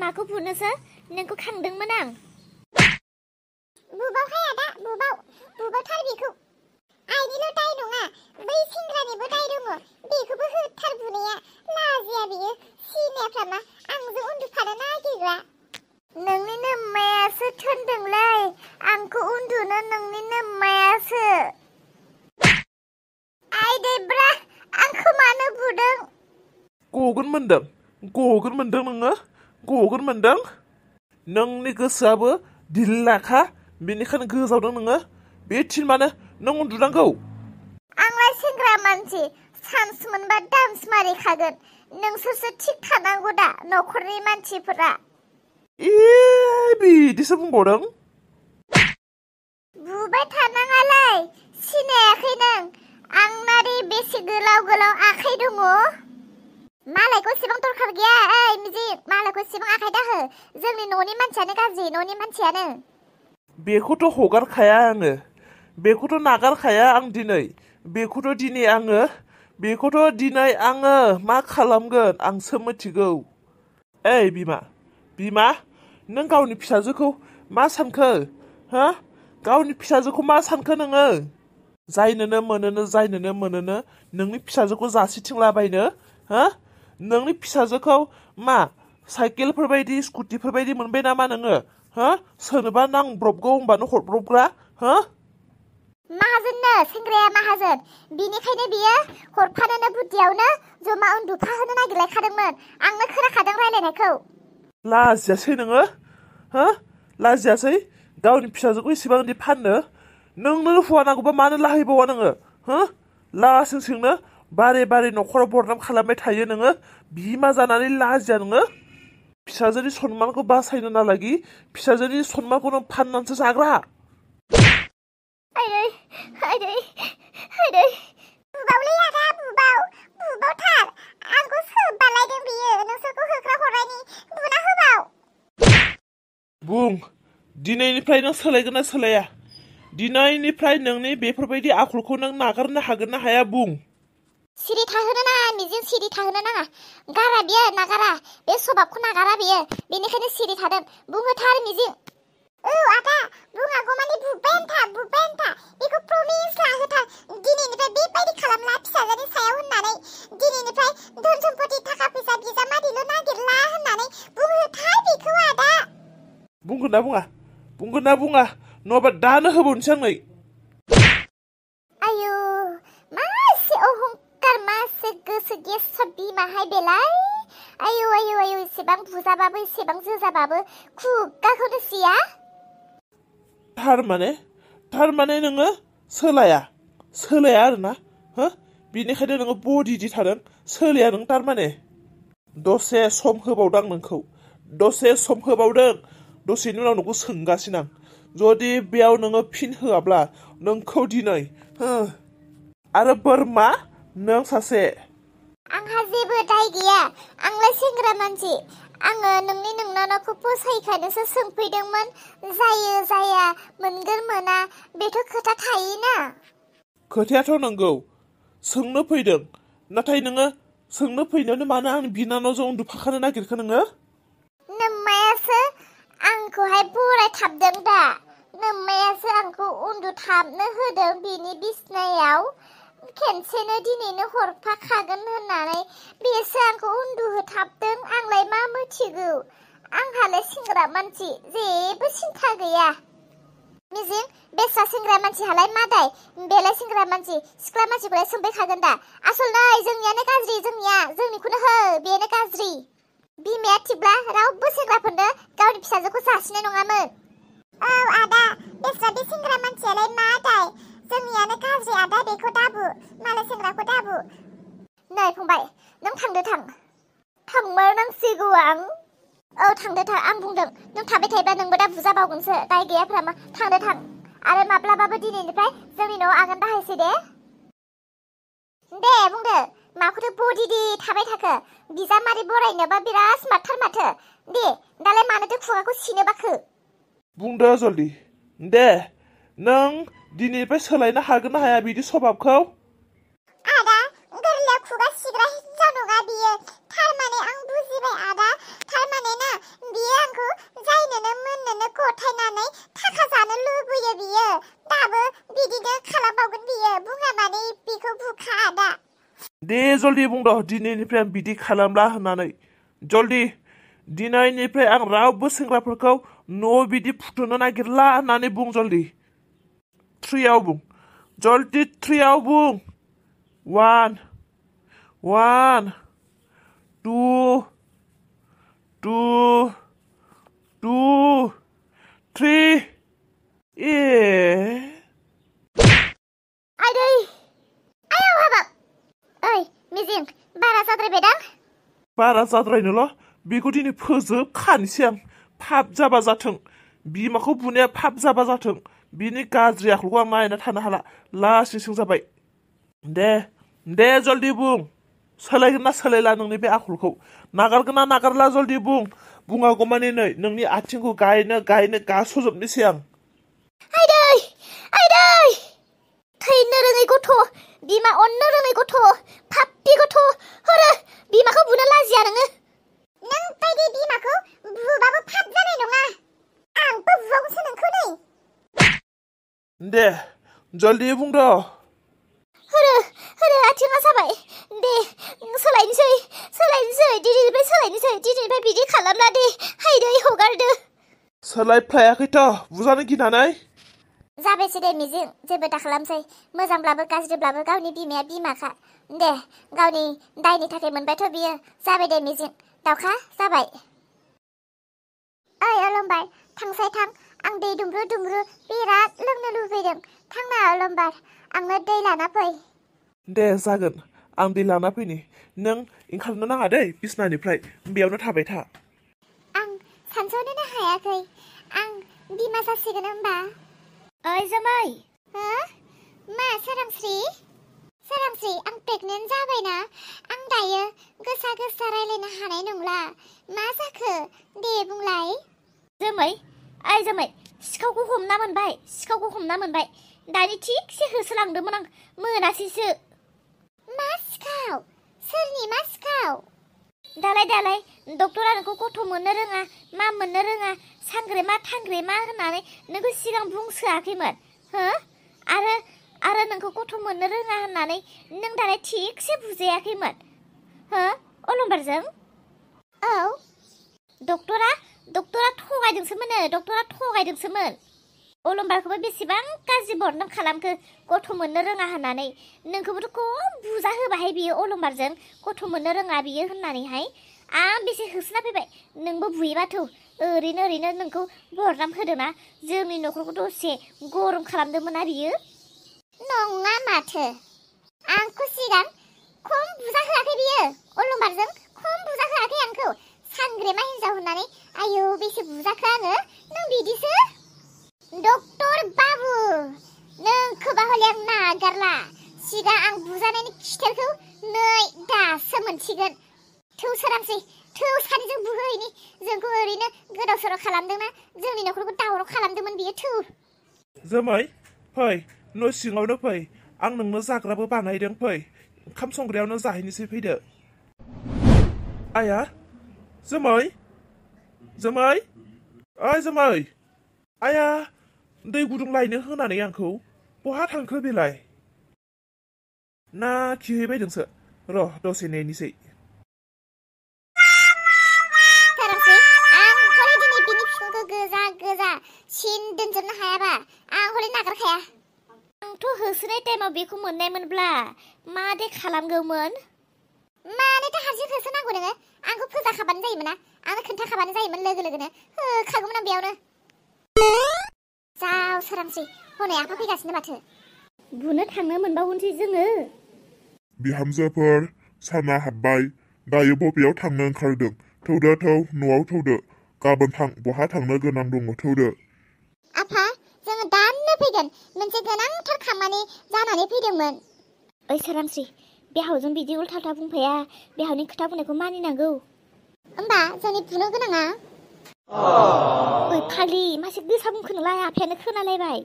माखौ बुनोसो नोंखौ खांदोंमोन आं बुबावहाय आदा बुबावथार बेखौ आइनिल' दाय नङा बै सेंग्रानिबो दाय दङ बेखौबो होथार बुनाया लाजिया बियो सिनायाफ्रा मा आंजों उन्दुफानो नागिरग्रा नोंनिनो मायासो थोनदोंलै आंखौ उन्दुनो नोंनिनो मायासो आइदैब्रा आंखौ मानो बुदों गगोन मोनदों नोङो गगोन मोनदों नोंनि गोसोआबो दिल्लाखा बेनिखायनो गोजावदों नोङो बे थिनबानो नों उन्दुनांगौ आंलाय सेंग्रा मानसि चान्स मोनबा डान्स मारिखागोन नोंसोरसो थिग थानांगौ दा न'खरनि मानसिफोरा बिदिसो बुंबावदों बुबाय थानाङालै सिनायाखै नों आंनारि बेसे गोलाव आखाइ दङ मालायखौ एसेबां दरखार गैया ओइ मिजिं मालायखौ एसेबां आखाइ दाहो जोंनि न'नि मानसियानो गाज्रि न'नि मानसियानो बेखौथ' हगारखाया आङो बेखौथ' नागारखाया आं दिनै बेखौथ' दिनै आङो मा खालामगोन आंसो मिथिगौ ओइ बिमा नों गावनि फिसाजोखौ मा सानखो हो गावनि फिसाजोखौ मा सानखो नोङो जायनोनो मोनोनो नोंनि फिसाजोखौ जासिथिंलाबायनो हो नोंनि फिसाजोखौ मा साइकेलफोरबायदि स्कुटिफोरबायदि मोनबाय नामा नोङो हो सोरनोबा नांब्रबगौ होनबानो हरब्रबग्रा हो माहाजोननो सेंग्राया माहाजोन बिनिखायनो बियो हरफानोनो बुद्धियावनो जमा उन्दुफाहोनो नागिरलायखादोंमोन आंनो खोनाखादों रायलायनायखौ लाजियासै नोङो हो लाजियासै गावनि फिसाजोखौ इसेबां बिदि फाननो नोंनो हौवा नांगौबा मानो लाहैबावा नोङो हो लासिंसिंनो बारे न'खराव बरनाम खालामबाय थायो नोङो बिमा जानानै लाजिया नोङो फिसाजोनि सन्मानखौ बासायनो नालागि फिसाजोनि सन्मानखौ नों फाननानैसो जाग्रा आइदै बुबावलै आदा बुबावथार आंखौ सोबालायदों बियो नोंसोरखौ होख्रा हरनायनि बुना होबाव बुं दिनैनिफ्राय नों सोलायगोन ना सोलाया दिनैनिफ्राय नोंनि बेफोरबायदि आखलखौ नों नागारनो हागोन ना हाया बुं सिरि थाहोनो नाङा मिजिं सिरि थाहोनो नाङा गारा बियो नागारा बे सबाबखौ नागारा बियो बेनिखायनो सिरि थादों बुङोथार मिजिं औ आदा बुङागौ माने बुबायानो था बेखौ प्रमिस लाहोथार दिनैनिफ्राय बेबायदि खालामला फिसाजोनि सायाव होननानै दिनैनिफ्राय धन सम्पति थाखा फैसा बिजामादैल' नागिरला होननानै बुंहोथार बेखौ आदा बुंगोन ना बुङा नङाबा दानो होबावनोसै आं नै आयु मासे अहंकार मासे गोसो गेसा बिमाहाय बेलाय आयु एसेबां बुजाबाबो एसेबां जोजाबाबो खुगाखौनो सिया थारमाने नोङो सोलाया आरोना हो बिनिखायनो नोङो बडिदि थादों सोलाया नों थारमाने दसे सम होबावदों आं नोंखौ दसेनि उनाव नोंखौ सोंगासिनो आं जुदि बेयाव नोङो फिन होआब्ला नोंखौ दिनै आरो बोरमा नों सासे आंहा जेबो दाय गैया आंलाय सेंग्रा मानसि आङो नोंनि नोंनानावखौ फसायखानोसो सोंफैदोंमोन जायो जाया मोनगोन मोना बेथ' खोथा थायोना खोथायाथ' नंगौ सोंनो फैदों नाथाय नोङो सोंनो फैनायावनो मानो आंनि बिनानावजों उन्दुफाखानो नागिरखो नोङो नोम्मायासो आंखौहाय बरायथाबदों दा नोम्मायासो आंखौ उन्दुथाबनो होदों बिनि बिसनायाव खेनसेनो दिनैनो हरफाखागोन होननानै बेसो आंखौ उन्दुहोथाबदों आंलाय मा मिथिगौ आंहालाय सेंग्रा मानसि जेबो सिन्था गैया मिजिं बेस्रा सेंग्रा मानसिहालाय मा दाय बेलाय सेंग्रा मानसि सिख्ला मानसिखौलाय सोंबायखागोन दा आसल नै जोंनियानो गाज्रि जोंनिखौनो हो बेनो गाज्रि बिमाया थिब्ला रावबो सेंग्राफोरनो गावनि फिसाजोखौ जासिनाय नङामोन औ आदा बेस्रा बे सेंग्रा मानसियालाय मा दाय जोंनियानो गाज्रि आदा बेखौ दाबु मालाय सेंग्राखौ दाबु नै फंबाय नों थांमारनांसिगौ आं औ थांदो थां आं बुंदों नों थाबाय थायोबा नोंबो दा बुजाबावगोनसो दाय गैयाफ्रा मा थां आरो माब्लाबाबो दिनैनिफ्राय जोंनि न'आव आगान बाहायसै दे बुंदो माखौथो बडिदि थाबाय थाखो बिजामादै बरायनोबा बिराद स्मार्टथार माथो दे दालाय मानोथो खुगाखौ सिनो बाखो बुंदो जल्दि दे नों दिनैनिफ्राय सोलायनो हागोन ना हाया बिदि स्वभाबखौ आदा गोरलैयाव खुगा सिग्रा हिनजाव नङा बियो थारमाने आं बुजिबाय आदा थारमाने ना बियो मोननोनो गथायनानै थाखा जानो लुबैयो बियो दाबो बिदिनो खालामबावगोन बियो बुङा माने बिखौ बुखा आदा दे जल्दि बुंद' दिनैनिफ्राय आं बिदि खालामला होननानै जल्दि दिनैनिफ्राय आं रावबो सेंग्राफोरखौ न' बिदि फुथुनो नागिरला होननानै बुं जल्दि 3 बुं जल्दि 3 बुं 1 1 2 2 2 3 आइदै आयौ हाबाब ओइ मिजिं बारा जाद्रायबायदां बारा जाद्रायनोल' बेखौ दिनै फोजोबखानोसै आं फाप जाबा जाथों बिमाखौ बुनाया फाप जाबा जाथों बिनि गाज्रि आखलखौ आं नायना थानो हाला लासिं जाबाय दे जल्दि बुं सोलायगोन ना सोलायला नोंनि बे आखलखौ नागारगोन ना नागारला जल्दि बुङागौमानि नै नोंनि आथिंखौ गायनो गास'जोबनोसै आं आइदै थैनो रोङै गथ' बिमा अननो रोङै गथ' फाप्पि गथ' हरो बिमाखौ बुनो लाजिया नोङो नों बायदि बिमाखौ बुबाबो फाप जानाय नङा आंबो बुबावगोनसो नोंखौ नै दे जल्दि बुंद' हरो आथिङा साबाय दे सोलायनोसै दिनैनिफ्राय बिदि खालामला दे हायदै हगारदो सोलायफ्लायाखैथ' बुजानो गिनानै जाबायसै दे मिजिं जेबो दा खालामसै मोजांब्लाबो गाज्रिब्लाबो गावनि बिमाया बिमाखा दे गावनि दायनि थाखाय मोनबायथ' बियो जाबाय दे मिजिं दावखा जाबाय ओइ अलंबार थांसाय थां आं दै दुमब्रु बिराद लोंनो लुबैदों थांना अलंबार आंनो दै लाना फै दे जागोन आं दै लाना फैनि नों ओंखारनो नाङा दै बिसनानिफ्राय बेयावनो थाबाय था आं सानस'नोनो हायाखै आं बिमा जासिगोन होमबा ओइ जामाय हो मा सोरांस्रि आं प्रेगनेन्ट जाबायना आं दायो गोसा रायलायनो हानाय नंला मा जाखो दे बुंलाय जोमै सिखावखौ हमना मोनबाय दानि थिगसे होसोलांदोंमोन आं मोनासैसो मा सिखाव सोरनि मा सिखाव दालाय डक्टरा नोंखौ गथ' मोननो रोङा मा मोननो रोङा सांग्रेमा थांग्रेमा होननानै नोंखौ सिगां बुंसोआखैमोन हो आरो नोंखौ गथ' मोननो रोङा होननानै नों दालाय थिगसे बुजायाखैमोन हो अलंबारजों औ डक्टरा थगायदोंसोमोन अलंबारखौबो बेसेबां गाज्रि बदनाम खालामखो गथ' मोननो रोङा होननानै नोंखौबोथ' खम बुजा होबाहाय बियो अलंबारजों गथ' मोननो रोङा बियो होननानैहाय आं बेसे होसोना फैबाय नोंबो बुयोबाथ' ओरैनो नोंखौ बदनाम होदोंना जोंनि न'खरखौ दसे गरम खालामदोंमोन बियो नङा माथो आंखौ सिगां खम बुजा होआखै बियो अलंबारजों खम बुजा होआखै आंखौ सांग्रेमा हिन्जाव होननानै आयौ बेसे बुजाखो आङो नों बिदिसो डक्टर बाबु नोंखौबा हले आं नागारला सिगां आं बुजानायनि खिथेरखौ नै दासो मोनसिगोन थौ सोरांसै थौ सानैजों बुहोहैनि जोंखौ ओरैनो गोदाव सोराव खालामदोंना जोंनि न'खरखौ दावराव खालामदोंमोन बियो थौ जोमै फै न' सिङावनो फै आं नोंनो जाग्राबो बानायदों फै ओंखाम संग्रायावनो जाहैनोसै फैदो आया जोमै ओइ जोमै आया दै गुदुं लायनो होनानै आंखौ बहा थांखो बेलाय ना खिहैबायदोंसो र' दसे नेनोसै गोजा सिन दोनजोबनो हायाबा आं हले नागारखाया आंथ' होसोनाय टाइमाव बेखौ मोननायमोनब्ला मा दे खालामगौमोन मानोथो हारसिं होसोनांगौ नोङो आंखौ फोजाखाबानो जायोमोन ना आंनो खोन्थाखाबानो जायोमोन लोगोनो होखागौमोन आं बेयावनो जाव सोरांसै हनै आफा फैगासिनो माथो बुनो थांनो मोनबावनोसै जोङो बिहामजोफोर साना हाबबाय दायो बबेयाव थांनो ओंखारदों थौदो न'आव थौदो गाबोन बहा थांनो गोनां दङ थौदो आफा जोङो दानो फैगोन मोनसे गोनांथार खामानि जानानै फैदोंमोन ओइ सोरांस्रि बेहावजों बिदि उल्था बुंफाया बेहावनि खोथा बुंनायखौ मानिनांगौ होमबा जोंनि बुनो गोनाङा ओइ फालि मासे गोसा बुंखो नोंलाय आफायानो खोनालायबाय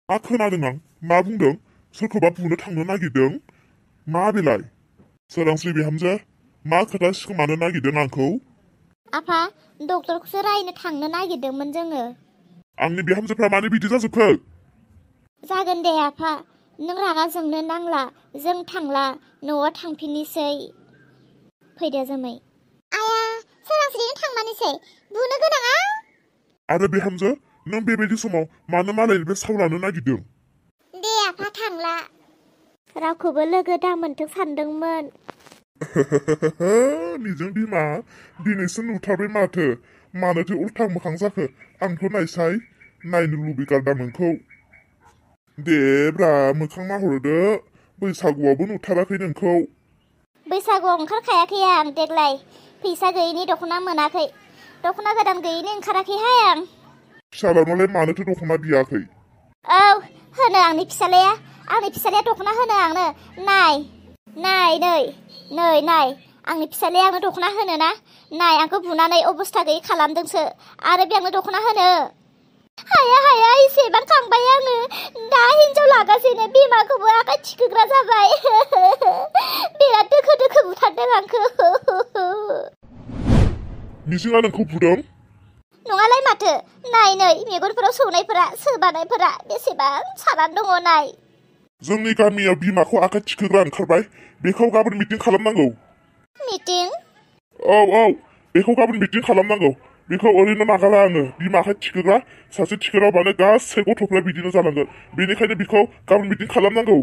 मा खोनादों आं मा बुंदों सोरखौबा बुनो थांनो नागिरदों मा बेलाय सोरांस्रि बिहामजो मा खोथा सिखोमानो नागिरदों आंखौ आफा डक्टरखौसो रायनो थांनो नागिरदोंमोन जोङो। आंनि बिहामजोफ्रा मानो बिदि जाजोबखो? जागोन दे आफा, नों रागा जोंनो नांला, जों थांला, न'आव थांफिननोसै। फैदो जोमै। आया सोरांस्रिनो थांमानोसै बुनो गोनाङा। आरो बिहामजो नों बेबायदि समाव मानो मालायनिफ्राय साव लानो नागिरदों? दे आफा थांला। रावखौबो लोगो दामोनथों सानदोंमोन। निजों बिमा दिनैसो नुथारबाय माथो मानोथो उल्था मोखां जाखो आंथ' नायसाय नायनो लुबैगारदां नोंखौ। देब्रा मोखां नाहरदो बैसागुआवबो नुथाराखै नोंखौ। बैसागुआव ओंखारखायाखै आं देग्लाय, फैसा गैयिनि दख'ना मोनाखै, दख'ना गोदान गैयिनि ओंखाराखैहाय आं। फिसालानावलाय मानोथो दख'ना बियाखै? औ होनो आंनि फिसालाया दख'ना होनो आंनो। नाय नाय नै आंनि फिसालाया आंनो दख'ना होनो ना? नाय आंखौ बुनानै अबस्था गैयै खालामदोंसो, आरो बे आंनो दख'ना होनो। हाया एसेबां खांबाय आङो, दा हिन्जाव लागासिनो बिमाखौबो आखाइ थिखोग्रा जाबाय। बिराद दोखो बुथारदों आंखौ। मिजिङा नोंखौ बुदों? नङालाय माथो, नाय नै मेगनफोराव सौनायफोरा सोबानायफोरा बेसेबां सानानै दङ नाय। जोंनि गामियाव बिमाखौ आखाइ थिखोग्रा ओंखारबाय, बेखौ गाबोन मिटिं खालामनांगौ। मिटिं? औ बेखौ गाबोन मिटिं खालामनांगौ। बेखौ ओरैनो नागारा आङो। बिमा आखाइ थिखोग्रा सासे थिखोराबानो गासै गथ'फ्रा बिदिनो जालांगोन। बेनिखायनो बेखौ गाबोन मिटिं खालामनांगौ।